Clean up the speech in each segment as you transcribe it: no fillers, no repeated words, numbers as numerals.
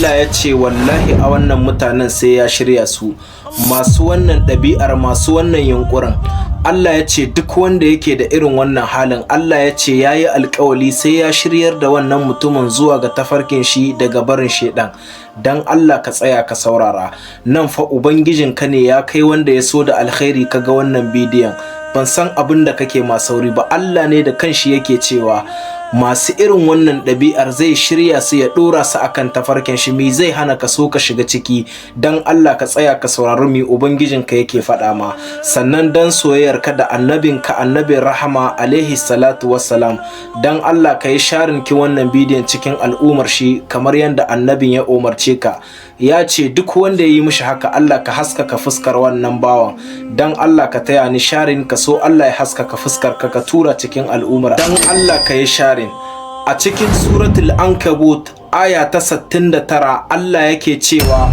Allah ya ce wallahi a wannan mutanen sai ya shirya su, masu wannan ɗabi'ar, masu wannan yunƙurin. Allah ya ce duk wanda yake da irin wannan halin, Allah ya ce ya yi alkawali sai ya shiryar da wannan mutumin zuwa ga tafarkin shi daga barin shaidan. Dan Allah ka tsaya ka saurara nan fa, ubangijinka ne ya kai wanda ya so da alkhairi. Ka ga wannan bidiyon, ban san abin da kake ma sauri ba. Allah ne da kanshi yake cewa masu irin wannan ɗabi'ar zai shirya su, ya ɗora su akan tafarkin shi. Mi zai hana ka so ka shiga ciki? Dan Allah ka tsaya ka saurari mi ubangijinka yake faɗa ma. Sannan dan soyayyarka da annabinka, annabin rahama alaihi salatu wassalam, dan Allah ka yi sharing ki wannan bidiyon cikin al'ummar shi, kamar yadda annabin ya umarce ka. Ya ce duk wanda ya yi mishi haka, Allah ka haskaka fuskar wannan bawan. Dan Allah ka taya ni sharing, ka so Allah ya haskaka fuskar ka, ka tura cikin al'ummar. Dan Allah ka yi sharing. A cikin Suratul Ankabut, aya ta 69, Allah yake cewa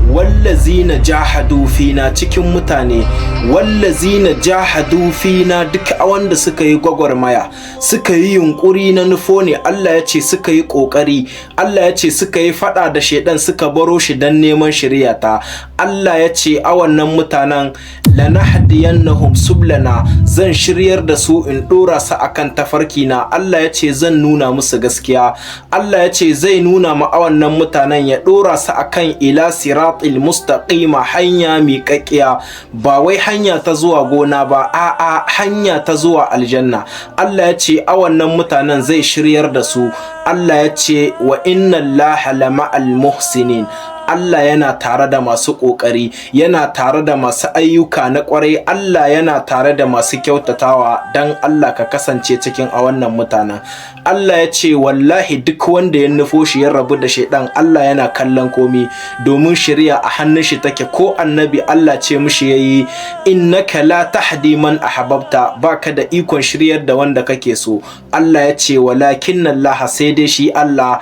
wallazina jahadu fina, cikin mutane, wallazina jahadu fina, duk wanda suka yi gwagwarmaya, suka yi yunkuri na nufo ne. Allah ya ce suka yi kokari, Allah ya ce suka yi fada da shedan, suka baro shi dan neman shari'ata. Allah ya ce a wannan mutanen lanahdiyannahum sublana, zan shiryar da su in dora su akan tafarki na. Allah ya ce zan nuna musu gaskiya. Allah ya ce zai nuna ma a wannan mutanen, ya dora su akan ila siratil mustaqima, hanya miƙaƙƙiya, ba wai hanya ta zuwa gona ba, a'a, hanya ta zuwa aljanna. Allah ya ce a wannan mutanen zai shiryar da su. Allah ya ce wa inna Allaha lama'al muhsinin. Allah yana tare da masu ƙoƙari, yana tare da masu ayyuka na ƙwarai, Allah yana tare da masu kyautatawa. Dan Allah ka kasance cikin a wannan mutanen. Allah ya ce wallahi duk wanda ya nufo shi, ya rabu da shaidan, Allah yana kallon komi, domin shari'a a hannun shi take. Ko annabi Allah ce mishi yayi innaka la tahdi man ahbabta, baka da ikon shiryar da wanda kake so. Allah ya ce walakin Allah, sai dai shi Allah,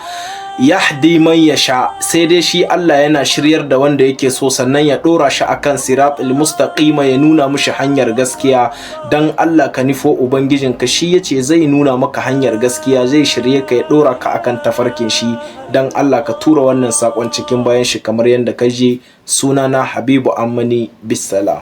yahdi man yasha, sai dai shi Allah yana shiryar da wanda yake so, sannan ya dora shi akan siratul mustaqima, ya nuna mishi hanyar gaskiya. Dan Allah ka nufo ubangijinka, shi yace zai nuna maka hanyar gaskiya, zai shirye ka, ya dora ka akan tafarkin shi. Dan Allah ka tura wannan sakon cikin bayan shi kamar yadda ka je. Sunana Habibu Ammani, bissalam.